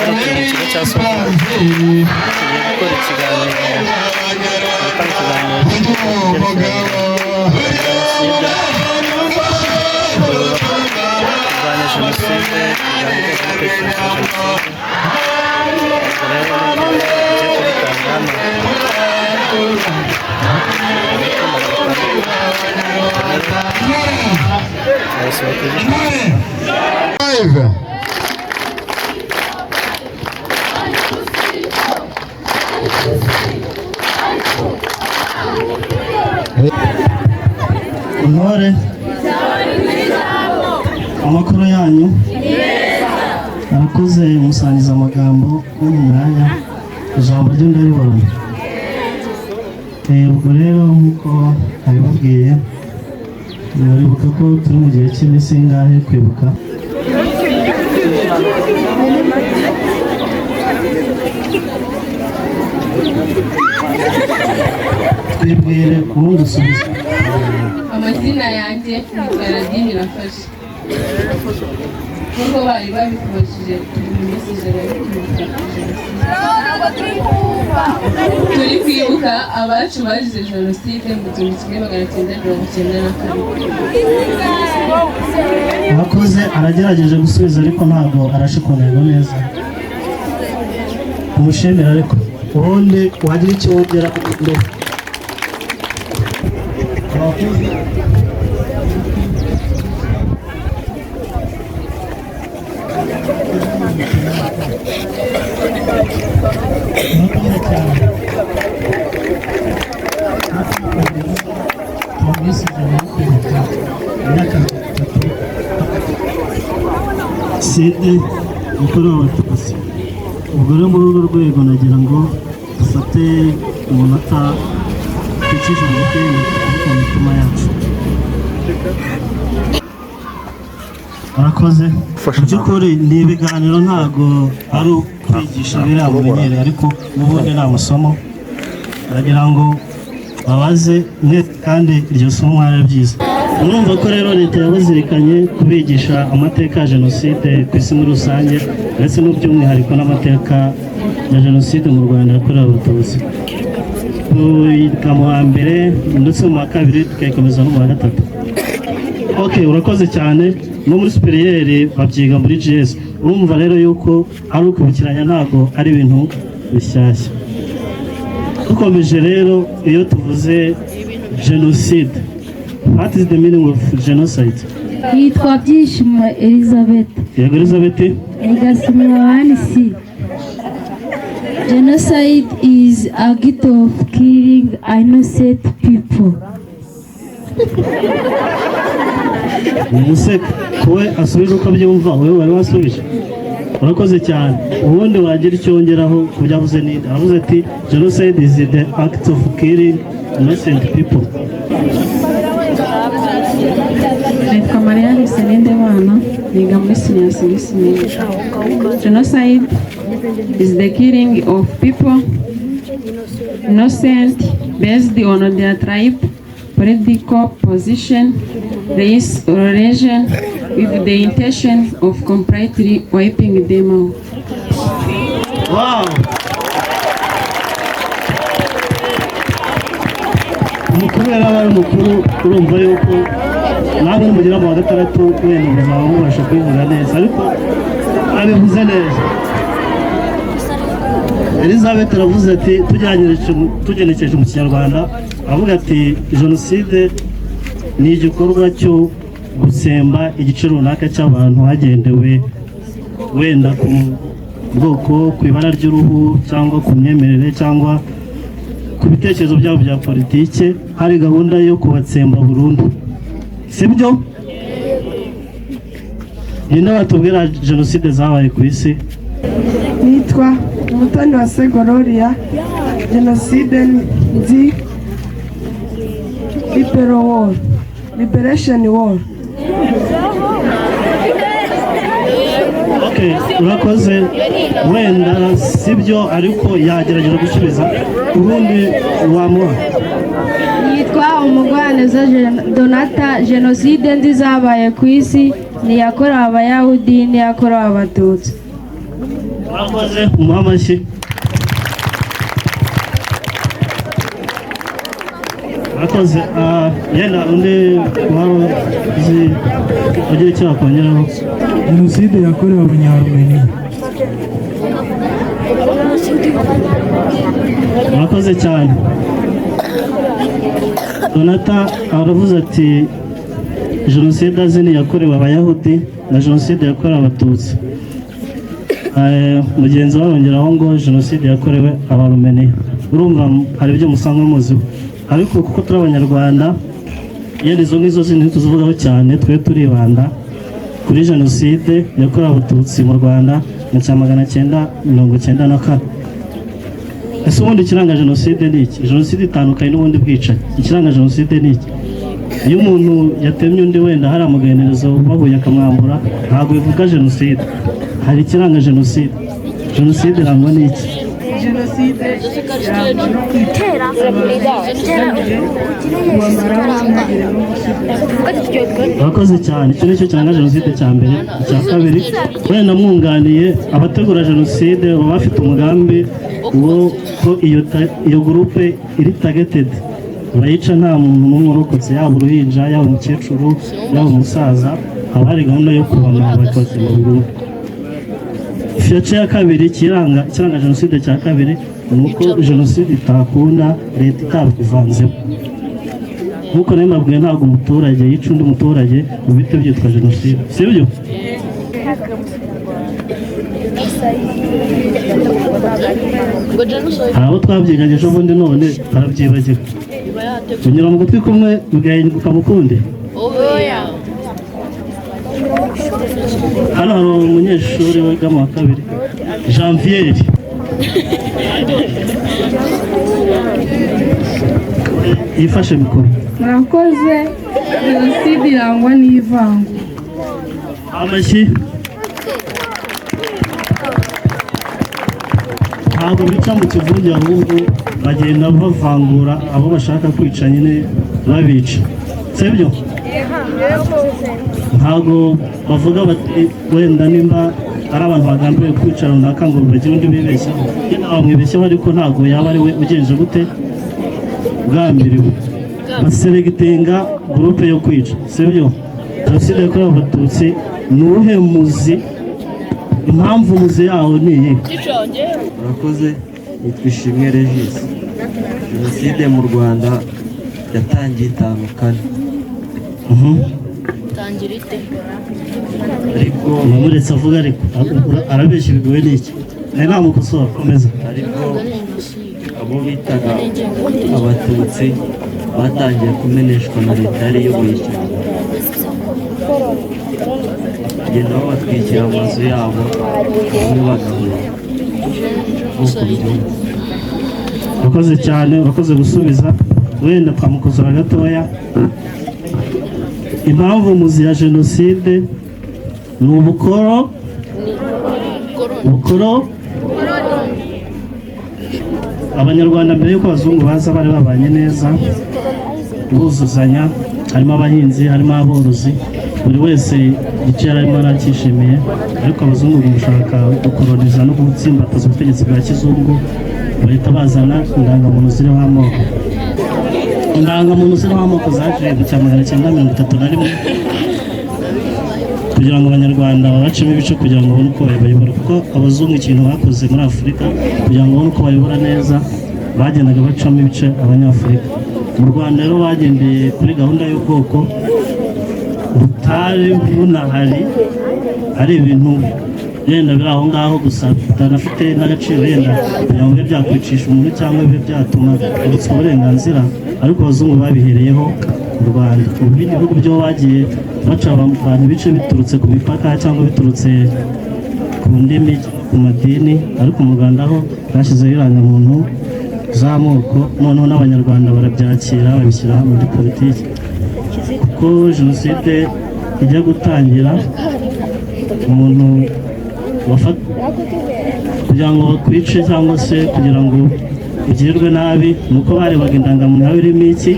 Hano turi mu kigo cya Soko, tugiye gukora ikiganiro, gutanga ikiganiro cyerekeranye na jenoside, kurwanya jenoside, kurwanya ingengabitekerezo ya jenoside. Ubwo rero ngiye kubitanga hano hagati 600, turabasaba kugikurikira. Five. Intore, amakuru yanyu? Arakoze umusangiza amagambo kumpa umwanya, ijambo ryo ndaribona. Ubwo rero nk'uko abibabwiye, muribuka ko turi mu gihe cy'iminsi ingahe kwibuka? Twibwire ubundi usubize. Amazina yanjye nitwa Nadine Irafashe. Nk'uko bari babikubajije, turi mu minsi 100 yo kwibuka jenoside. Turi kwibuka abacu bazize jenoside mu 1994. Abakoze aragerageje gusubiza, ariko ntabwo arashe ku ntego neza. Umushimira, ariko ubundi wagira icyo wongera mbere. Abakozi. Murakoze cyane. Mu minsi 100 yo kwibuka, imyaka 30 jenoside yakorewe Abatutsi. Ubwo rero muri urwo rwego nagira ngo dufate umunota twicishe bugufi ariko mu mitima yacu. Murakoze. Mu by'ukuri ni ibiganiro, ntabwo ari ukwigisha biriya mumenyereye, ariko n'ubundi ni amasomo. Ndagira ngo babaze mwese kandi iryo somo mwarabyize. Murumva ko rero leta yabazirikanye kubigisha amateka ya jenoside ku isi muri rusange, ndetse n'by'umwihariko n'amateka ya jenoside mu Rwanda yakorewe Abatutsi. Tuyiga mu wa mbere ndetse mu wa kabiri, tukayikomeza no mu wa gatatu. Ok, urakoze cyane. No muri supérieur babyiga muri GS. Urumva rero yuko ari ukwibukiranya, ntabwo ari ibintu bishyashya. Dukomeje rero, iyo tuvuze jenoside, what is the meaning of genocide? Yitwa Byishimo Elizabeth. Yego, Elizabeth. Egasumira one C. Genocide is act of killing innocent people. Umuseka we asubije uko abyumva. Wowe wari wasubije, urakoze cyane. Ubundi wagira icyo wongeraho ku byo avuze ninde? Aravuze ati: "Genocide is the act of killing innocent people." Nitwa Mariya Alice Nindebana, niga muri senior six. Genocide is the killing of people innocent based on their tribe, political position, race or religion, with the intention of completely wiping them out. Wow! Umukuru yari abaye umukuru. Urumva yuko namwe nimugera mu wa gatandatu wenda muzaba mubasha kubivuga neza, ariko abivuze neza. Elizabeth aravuze ati, tugenekereje mu Kinyarwanda, aravuga ati jenoside ni igikorwa cyo gutsemba igice runaka cy'abantu hagendewe wenda ku bwoko, ku ibara ry'uruhu, cyangwa ku myemerere, cyangwa ku bitekerezo byabo bya politike, hari gahunda yo kubatsemba burundu. Sibyo? Ninde batubwira jenoside zabaye ku isi? Nitwa Umutoni wa Segororia. Jenoside nzi, Libero War, Liberation War. Okay, urakoze. Wenda sibyo, ariko yagerageza gusubiza. Ubundi wamuha. Yitwa Umugwaneza Donata. Jenoside nzi zabaye ku isi ni iyakorewe Abayahudi n'iyakorewe Abatutsi. Murakoze, umuhe amashyi. Murakoze. Yenda undi waba uzi ugira icyo wakongeraho? Jenoside yakorewe Abanyarumeniya. Murakoze cyane. Donata aravuze ati jenoside azini yakorewe Abayahudi na jenoside yakorewe Abatutsi. Mugenzi we arongeraho ngo jenoside yakorewe Abarumeniya. Urumva hari ibyo musanzwe muziho, ariko kuko turi Abanyarwanda, yenda izo ngizo zindi ntituzivugaho cyane, twe turibanda kuri jenoside yakorewe Abatutsi mu Rwanda mu cya 994. Ese ubundi ikiranga jenoside ni iki? Jenoside itandukanye n'ubundi bwicanyi. Ikiranga jenoside ni iki? Iyo umuntu yatemye undi wenda hari amaganirizo bahuye akamwambura, ntabwo bivuga jenoside. Hari ikiranga jenoside. Jenoside irangwa n'iki? Jenoside irangwa no kwica kubamaraho ntihagire n'usigara. Urakoze cyane. Icyo ni cyo kiranga jenoside cya mbere. Icya kabiri, wenda mwunganiye, abategura jenoside baba bafite umugambi wo ko iyo groupe iri targeted bayica nta muntu n'umwe urokotse, yaba uruhinja, yaba umukecuru, yaba umusaza. Haba hari gahunda yo kubamara bakabashyira mu bihuru. Igice ya kabiri kiranga jenoside cya kabiri ni uko jenoside itakunda leta itabivanzemo. Nk'uko nayo mbabwiye, ntabwo umuturage yica undi muturage mu bite byitwa jenoside, sibyo? Hari abo twabyiganye ejo bundi none barabyibagirwa. Binyura mu gutwi kumwe bigahinduka mu kundi. Hano hari umunyeshuri wiga mu wa kabiri, Janvier. Yifashe mikoro. Murakoze. Jenoside irangwa n'ivangura. Amashyi. Ntabwo bica mu kivunge, ahubwo bagenda bavangura abo bashaka kwica nyine babica, sibyo? Ntabwo bavuga bati wenda nimba ari abantu bagambiriye kwica runaka ngo bagire undi bibeshyaho, yenda bamwibeshyaho, ariko ntabwo yaba ari we ugenje gute bwambiriwe. Baseregitinga gurupe yo kwica, sibyo? Jenoside yakorewe Abatutsi ni uwuhe muzi? Impamvu muzi yawo ni iyi? Murakoze, nitwa Ishimwe Regis. Jenoside mu Rwanda yatangiye 54. Ariko Muretse avuga, ariko arabeshya, ibigoye ni iki? Nari namukosora, komeza. Ariko abo bitaga Abatutsi batangiye kumeneshwa na leta yari iyoboye icyo gihe, bagenda babatwikira amazu yabo, bamwe bagahunga nk'uko byumva. Urakoze cyane, urakoze gusubiza. Wenda twamukosora gatoya. Impamvu muzi ya jenoside ni ubukoro bukoro. Abanyarwanda mbere y'uko abazungu baza bari babanye neza, buzuzanya, harimo abahinzi, harimo aborozi, buri wese icyo yari arimo aracyishimiye. Ariko abazungu mu gushaka gukoroniza no gutsimbataza ubutegetsi bwa kizungu, bahita bazana indangamuntu ziriho amoko. Indangamuntu ziriho amoko zaje mu cya 931 kugira ngo Abanyarwanda babacemo ibice, kugira ngo babone uko bayobora. Kuko abazungu ikintu bakoze muri Afurika kugira ngo babone uko bayobora neza, bagendaga bacamo ibice Abanyafurika. Mu Rwanda rero bagendeye kuri gahunda y'ubwoko butari bunahari, ari ibintu yenda biri aho ngaho gusa bitanafite n'agaciro, yenda kugira ngo bibe byakwicisha umuntu cyangwa bibe byatuma ubutswa uburenganzira. Ariko abazungu babihereyeho mu Rwanda. Mu bindi bihugu byo bagiye baca abantu ibice biturutse ku mipaka cyangwa biturutse ku ndimi, ku madini, ariko mu Rwanda ho bashyizeho irangamuntu z'amoko, noneho n'Abanyarwanda barabyakira, babishyira muri politiki. Kuko jenoside ijya gutangira, umuntu kugira ngo bakwice cyangwa se kugira ngo ugirirwe nabi, ni uko barebaga indangamuntu yawe irimo iki,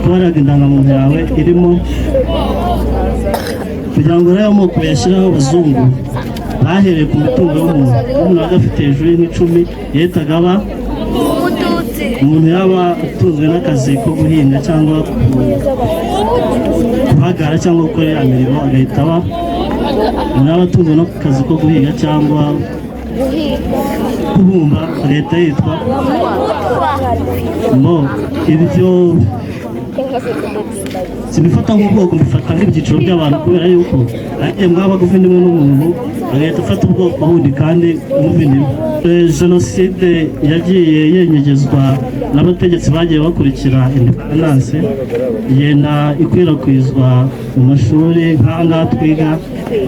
ko barebaga indangamuntu yawe irimo, kugira ngo rero amoko yashyiraho abazungu Bahereye ku mitungo y'umuntu. Umuntu yabaga afite hejuru y'icumi yahitaga aba umuntu, yaba atunzwe n'akazi ko guhinga cyangwa kubagara cyangwa gukora iriya mirimo agahita aba umuntu, yaba atunzwe n'akazi ko guhinga cyangwa kubumba agahita yitwa mo. Ibyo sinabifata nk'ubwoko, mbifata nk'ibyiciro by'abantu, kubera yuko agiye mwaba uvindimwe n'umuntu agahita afata ubwoko bundi kandi umuvindimwe. Jenoside yagiye yenyegezwa n'abategetsi bagiye bakurikira indépendance, igenda ikwirakwizwa mu mashuri nk'aha ngaha twiga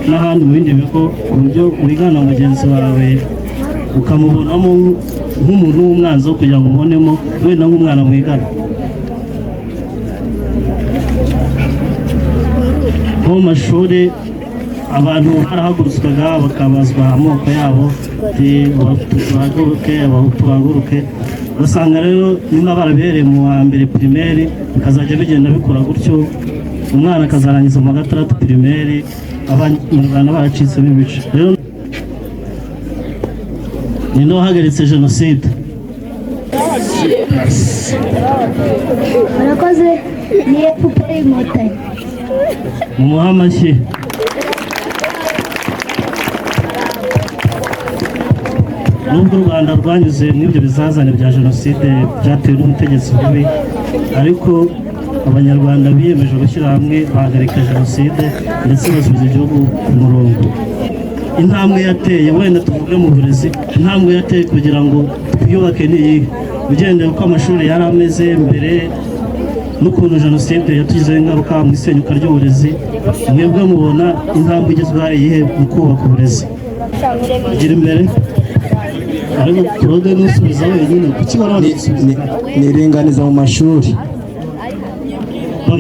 n'ahandi mu bindi bigo, ku buryo wigana mugenzi wawe ukamubonamo nk'umuntu w'umwanzi wo kugira ngo umubonemo wenda nk'umwana mwigana. Nko mu mashuri abantu barahagurutswaga bakabazwa amoko yabo, ati Abatutsi bahaguruke, Abahutu bahaguruke. Ugasanga rero niba barabihereye mu wa mbere primaire, bikazajya bigenda bikura gutyo, umwana akazarangiza mu wa gatandatu primaire Abanyarwanda baracitsemo ibice. Rero ninde wahagaritse jenoside? Murakoze, ni FPR Inkotanyi. Mumuhe amashyi. Nubwo u Rwanda rwanyuze muri ibyo bizazane bya jenoside byatewe n'ubutegetsi bubi, ariko Abanyarwanda biyemeje gushyira hamwe, bahagarika jenoside ndetse basubiza igihugu ku murongo. Intambwe yateye, wenda tuvuge mu burezi, intambwe yateye kugira ngo twiyubake ni iyihe, ugendeye uko amashuri yari ameze mbere n'ukuntu jenoside yatugizeho ingaruka mu isenyuka ry'uburezi? Mwebwe mubona intambwe igezweho ari iyihe mu kubaka uburezi? Gira imbere. Ariko Claude nusubiza wenyine, kuki wari gusubiza? Ni iringaniza mu mashuri.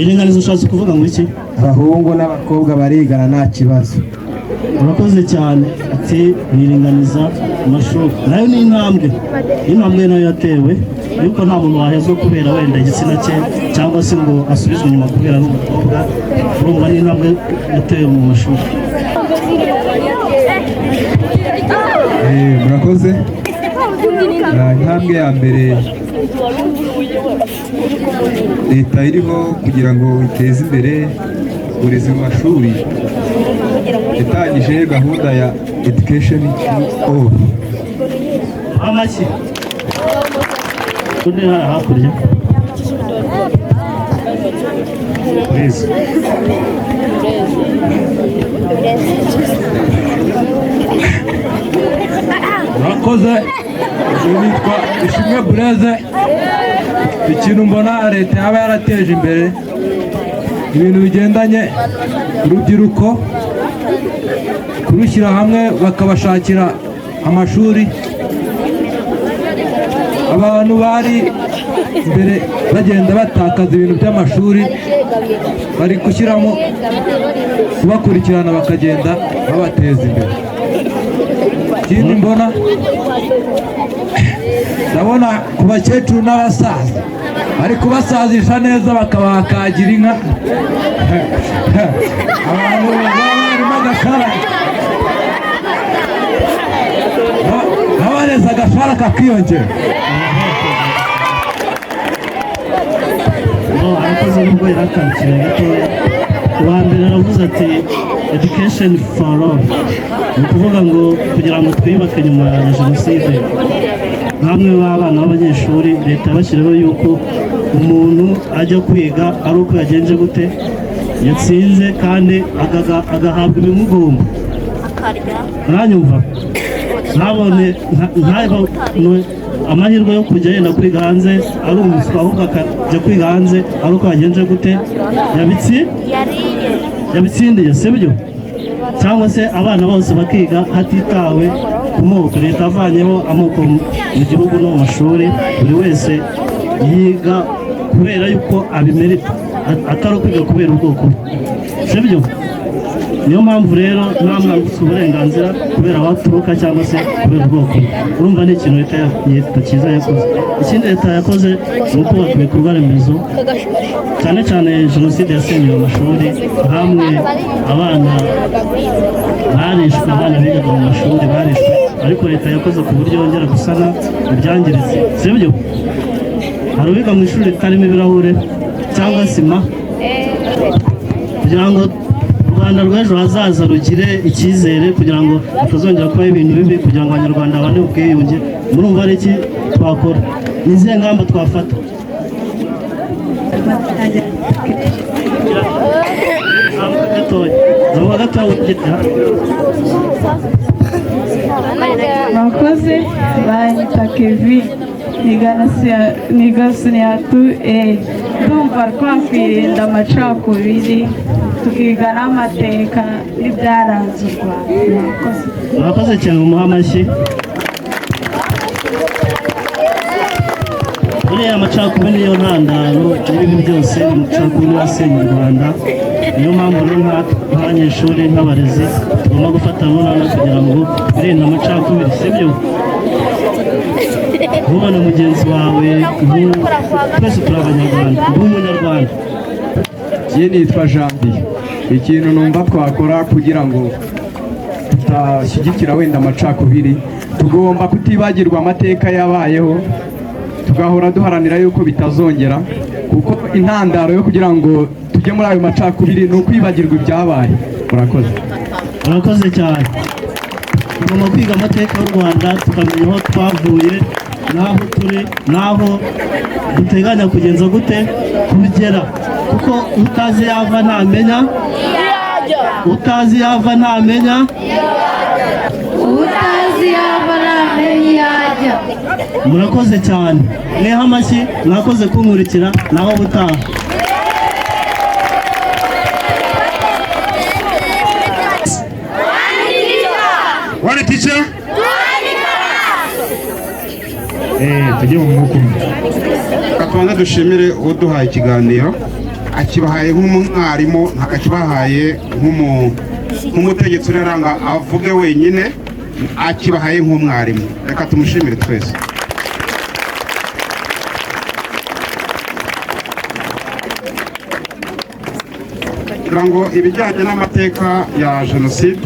Iringaniza ushatse kuvuga ngo iki? Abahungu n'abakobwa barigana nta kibazo. Urakoze cyane. Ati niringaniza mu mashuri, nayo ni intambwe. Intambwe nayo yatewe ariko nta muntu wahezwa kubera wenda igitsina cye cyangwa se ngo asubizwe inyuma kubera ari umukobwa. Urumva ni intambwe yatewe mu mashuri. Murakoze. Intambwe ya mbere leta iriho kugira ngo iteze imbere uburezi mu mashuri, yatangije gahunda ya education all. Amashyi. Undi hariya hakurya. Please. Murakoze. Nitwa Ishimwe Bureze. Ikintu mbona leta yaba yarateje imbere, ibintu bigendanye urubyiruko, kurushyira hamwe bakabashakira amashuri. Abantu bari mbere bagenda batakaza ibintu by'amashuri, bari gushyiramo kubakurikirana bakagenda babateza imbere. Ikindi mbona, ndabona ku bakecuru n'abasaza bari kubasazisha neza, bakabakagira inka, abantu baba barimo agashara, babareza agashara kakiyongera. No, arakoze nubwo yarakankiye gatoya. Uwa mbere aravuze ati education for all, ni ukuvuga ngo kugira ngo twiyubake nyuma ya jenoside, nkamwe b'abana b'abanyeshuri, leta yabashyiriyeho yuko umuntu ajya kwiga ari uko yagenje gute, yatsinze kandi agahabwa ibimugomba. Muranyumva? Ntabone ntabone amahirwe yo kujya yenda kwiga hanze ari umuswa, ahubwo akajya kwiga hanze ari uko yagenje gute, yabitsindiye, sibyo? Cyangwa se abana bose bakiga hatitawe ku moko. Leta avanyeho amoko mu gihugu no mu mashuri, buri wese yiga kubera yuko abimerita, atari ukwiga kubera ubwoko bwe, sibyo? Niyo mpamvu rero nta mwana ufite uburenganzira kubera aho aturuka cyangwa se kubera ubwoko bwe. Urumva ni ikintu leta cyiza yakoze. Ikindi leta yakoze ni ukubaka ibikorwa remezo, cyane cyane jenoside yasenyeye amashuri hamwe, abana barishwe, abana bigaga mu mashuri barishwe, ariko leta yakoze ku buryo yongera gusana ibyangiritse, sibyo? Hari uwiga mu ishuri ritarimo ibirahure cyangwa sima? Kugira ngo u Rwanda rw'ejo hazaza rugire icyizere, kugira ngo hatazongera kubaho ibintu bibi, kugira ngo Abanyarwanda babane ubwiyunge, murumva ari iki twakora? Ni izihe ngamba twafata? Zamuka gatoya, zamuka gatoya wigire hano. Murakoze, banyita Kevin, niga senior 2A. Ndumva twakwirinda amacakubiri, tukiga n'amateka n'ibyaranze u Rwanda. Murakoze. Murakoze cyane, mumuhe amashyi. Buriya amacakubiri niyo ntandaro y'ibibi byose, amacakubiri niyo asenya u Rwanda. Niyo mpamvu rero nk'abanyeshuri, nk'abarezi, tugomba gufata urunana kugira ngo twirinde amacakubiri, sibyo? Ntubone mugenzi wawe, twese turi Abanyarwanda, ndi Umunyarwanda. Njye nitwa Janvier. Ikintu numva twakora kugira ngo tutashyigikira wenda amacakubiri, tugomba kutibagirwa amateka yabayeho, tugahora duharanira yuko bitazongera, kuko intandaro yo kugira ngo tujye muri ayo macakubiri ni ukwibagirwa ibyabaye. Murakoze. Murakoze cyane. Tugomba kwiga amateka y'u Rwanda, tukamenya aho twavuye n'aho turi n'aho duteganya kugenza gute kugera, kuko utazi yava ntamenya, utazi yava ntamenya, Utazi yava ntamenya iyo ajya. Murakoze cyane, mwehe amashyi. Mwakoze kunkurikira, naho ubutaha. One teacher? Tujye mu mwuka umwe. Reka tubanze dushimire uduhaye ikiganiro, akibahaye nk'umwarimu, ntabwo akibahaye nk'umutegetsi ureranga avuge wenyine, akibahaye nk'umwarimu. Reka tumushimire twese. Kugira ngo ibijyanye n'amateka ya jenoside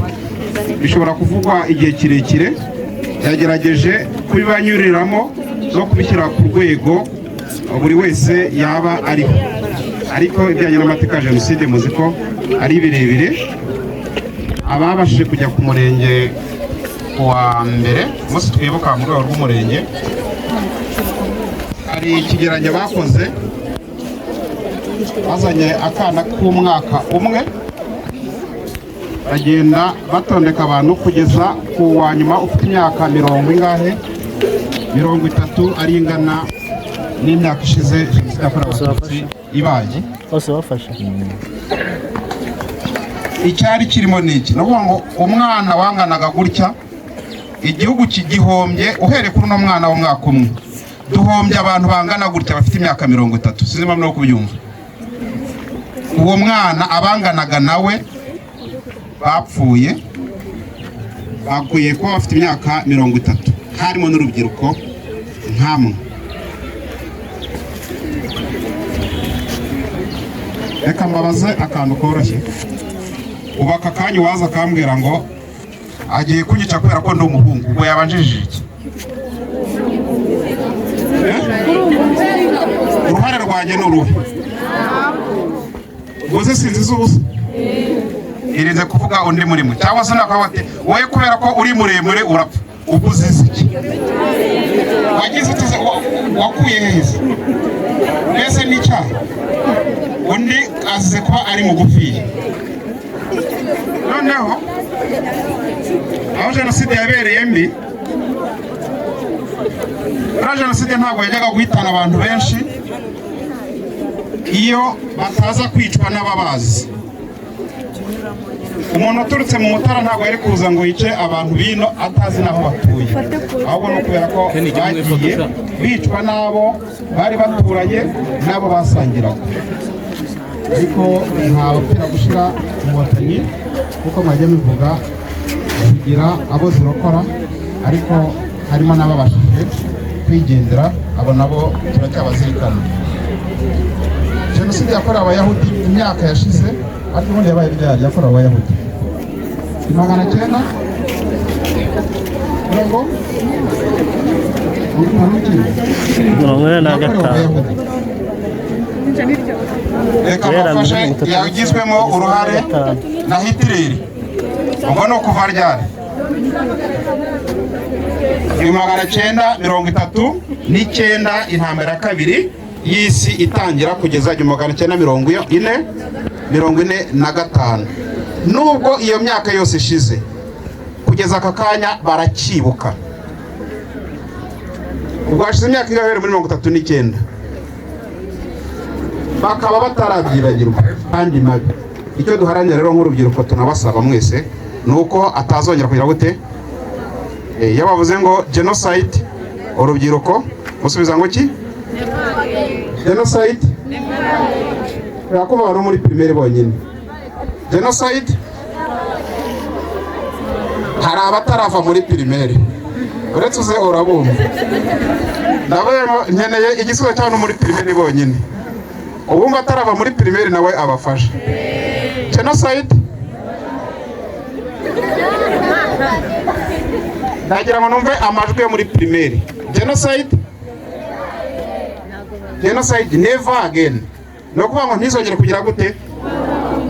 bishobora kuvugwa igihe kirekire, yagerageje kubibanyuriramo no kubishyira ku rwego buri wese yaba ariho, ariko ibijyanye n'amateka ya jenoside muzi ko ari birebire. Ababashije kujya ku murenge ku wa mbere, umunsi twibuka mu rwego rw'umurenge, hari ikigereranyo bakoze, bazanye akana k'umwaka umwe, bagenda batondeka abantu kugeza ku wa nyuma ufite imyaka mirongo ingahe, 30, ari ingana n'imyaka ishize jenoside yakorewe Abatutsi ibaye. Bose bafashe. Icyari kirimo ni iki? Ni ukuvuga ngo umwana wanganaga gutya, igihugu kigihombye uhereye kuri uno mwana w'umwaka umwe, duhombye abantu bangana gutya bafite imyaka 30. Sinzi impamvu no kubyumva. Uwo mwana abanganaga nawe bapfuye bakwiye kuba bafite imyaka 30, harimo n'urubyiruko nkamwe. Reka mbabaze akantu koroshye. Ubu aka kanya uwaza akambwira ngo agiye kunyica kubera ko ndi umuhungu, ubwo yabanjijije iki? Uruhare rwanjye ni uruhe? Ubwo se sinzi z'ubusa? Irinze kuvuga undi muri mwe, cyangwa se nakavuga ati wowe kubera ko uri muremure urapfa, ubwo uzize iki? Wagize utuze, wakuye heza mbese ni icyaha? Undi azize kuba ari mugufiya. Noneho aho jenoside yabereye mbi, buriya jenoside ntabwo yajyaga guhitana abantu benshi iyo bataza kwicwa n'ababazi. Umuntu uturutse mu Mutara ntabwo yari kuza ngo yice abantu bino atazi n'aho batuye, ahubwo ni ukubera ko bagiye bicwa n'abo bari baturanye n'abo basangiraga. Ariko nta bapfira gushira. Inkotanyi, kuko mwajya mubivuga, zigira abo zirokora, ariko harimo n'ababashije kwigendera. Abo nabo turacyabazirikana. Jenoside yakorewe Abayahudi, imyaka yashize, ariko ubundi yabaye ryari yakorewe Abayahudi? Ni 950 45. Reka Guhera mbafashe. 35. Yagizwemo uruhare na Hitireri. Ubwo ni ukuva ryari? 1939, intambara ya kabiri y'isi itangira, kugeza 1945. Nubwo iyo myaka yose ishize, kugeza aka kanya baracyibuka. Ubwo hashize imyaka ingahe muri 39, bakaba batarabyibagirwa kandi mabi. Icyo duharanira rero nk'urubyiruko, tunabasaba mwese, ni uko atazongera kugira gute. Iyo bavuze ngo genocide, urubyiruko musubiza ngo ki? Genocide? Kubera ko bari muri primaire bonyine. Genocide? Hari abatarava muri primaire, uretse uze urabumva. Ndavuga ngo nkeneye igisubizo cy'abantu muri primaire bonyine. Ubumva atarava muri primaire nawe abafasha. Genocide? Ndagira ngo numve amajwi yo muri primaire. Genocide? Genocide never again. Ni ukuvuga ngo ntizongere kugira gute?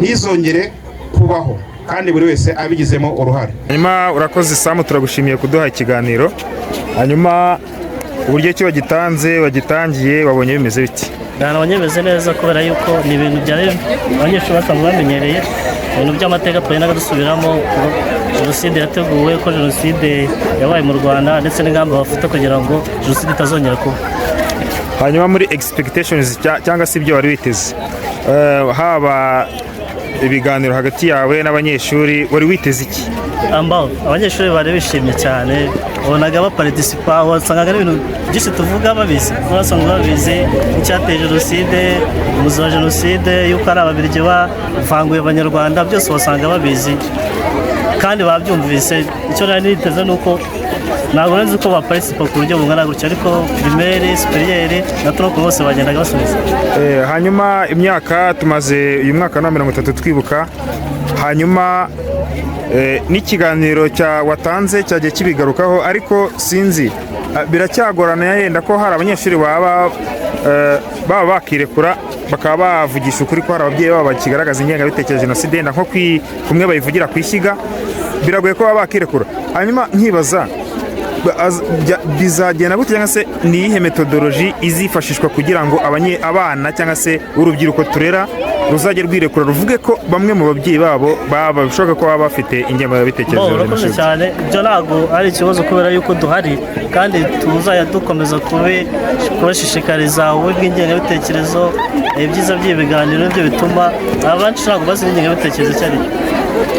Ntizongere kubaho, kandi buri wese abigizemo uruhare. Hanyuma urakoze Samu, turagushimiye kuduha ikiganiro. Hanyuma uburyo ki wagitanze, wagitangiye, wabonye bimeze biti? Nabonye bimeze neza, kubera yuko ni ibintu byari abanyeshuri basanzwe bamenyereye, ibintu by'amateka twagendaga dusubiramo, ko jenoside yateguwe, ko jenoside yabaye mu Rwanda, ndetse n'ingamba bafite kugira ngo jenoside itazongera kuba. Hanyuma muri expectations cyangwa se ibyo wari witeze, haba ibiganiro hagati yawe n'abanyeshuri, wari witeze iki? Ambao abanyeshuri bari bishimye cyane, wabonaga baparitisipa, wasangaga ari ibintu byinshi tuvuga babizi, basanzwe babizi: icyateye jenoside, umuzi wa jenoside, yuko ari Ababiligi bavanguye Abanyarwanda, byose wasanga babizi kandi babyumvise. Icyo nari niteze ni uko ntabwo nzi ko baparisipa ku buryo bungana gutya, ariko primaire, supérieur na tronc bose bagendaga basubiza. Hanyuma imyaka tumaze, uyu mwaka ni uwa 30 twibuka. Hanyuma n'ikiganiro cya watanze cyagiye kibigarukaho, ariko sinzi, biracyagorana yenda ko hari abanyeshuri baba bakirekura bakaba bavugisha ukuri ko hari ababyeyi babo bakigaragaza ingengabitekerezo ya jenoside, yenda nko kumwe bayivugira ku ishyiga, biragoye ko baba bakirekura. Hanyuma nkibaza bizagenda gute, cyangwa se ni iyihe methodology izifashishwa kugira ngo abana cyangwa se urubyiruko turera ruzajye rwirekura ruvuge ko bamwe mu babyeyi babo baba bishoboka ko baba bafite ingengabitekerezo Bo, ya urakoze jenoside? cyane. Ibyo ntabwo ari ikibazo, kubera yuko duhari kandi tuzajya dukomeza kubashishikariza ububi bw'ingengabitekerezo. Ibyiza by'ibi biganiro nibyo bituma abenshi ntabwo bazi n'ingengabitekerezo icyo ari cyo,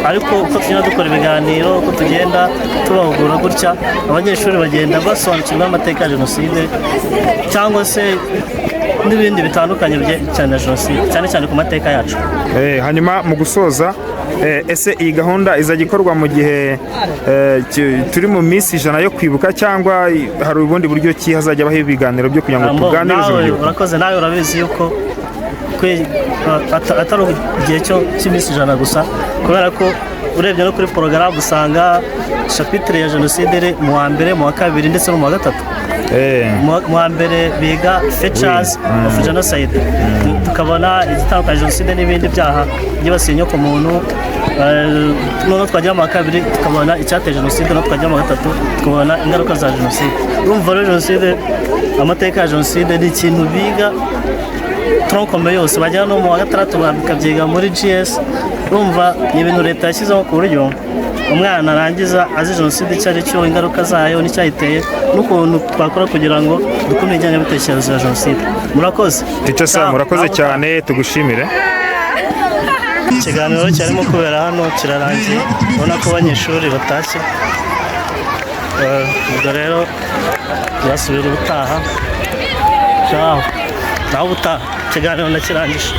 ariko uko tugenda dukora ibiganiro, uko tugenda tubahugura gutya, abanyeshuri bagenda basobanukirwa n'amateka ya jenoside cyangwa se n'ibindi bitandukanye cyane na jenoside, cyane cyane ku mateka yacu. Hanyuma mu gusoza, ese iyi gahunda izajya ikorwa mu gihe turi mu minsi 100 yo kwibuka, cyangwa hari ubundi buryo ki hazajya habaho ibiganiro byo kugira ngo tuganirize Nawe urubyiruko? urakoze, nawe urabizi yuko atari igihe cyo cy'iminsi 100 gusa, kubera ko urebye no kuri porogaramu usanga chapitre ya jenoside iri mu wa mbere, mu wa kabiri ndetse no mu wa gatatu. Mu wa mbere biga features of genocide, tukabona igitandukanya jenoside n'ibindi byaha byibasiye inyoko muntu. Noneho twagera mu wa kabiri tukabona icyateye jenoside, noneho twagera mu wa gatatu tukabona ingaruka za jenoside. Urumva rero jenoside, amateka ya jenoside ni ikintu biga tronc commun yose, bagera no mu wa gatandatu bakabyiga muri GS. Urumva ni ibintu leta yashyizeho ku buryo umwana arangiza azi jenoside icyo ari cyo, ingaruka zayo n'icyayiteye, n'ukuntu twakora kugira ngo dukumire ingengabitekerezo ya jenoside. Murakoze. Teacher Sam, urakoze cyane, tugushimire. Ikiganiro cyarimo kubera hano kirarangiye, ubona ko abanyeshuri batashye. Ubwo rero tuzasubira ubutaha. Ciao, naho ubutaha, ikiganiro ndakirangije.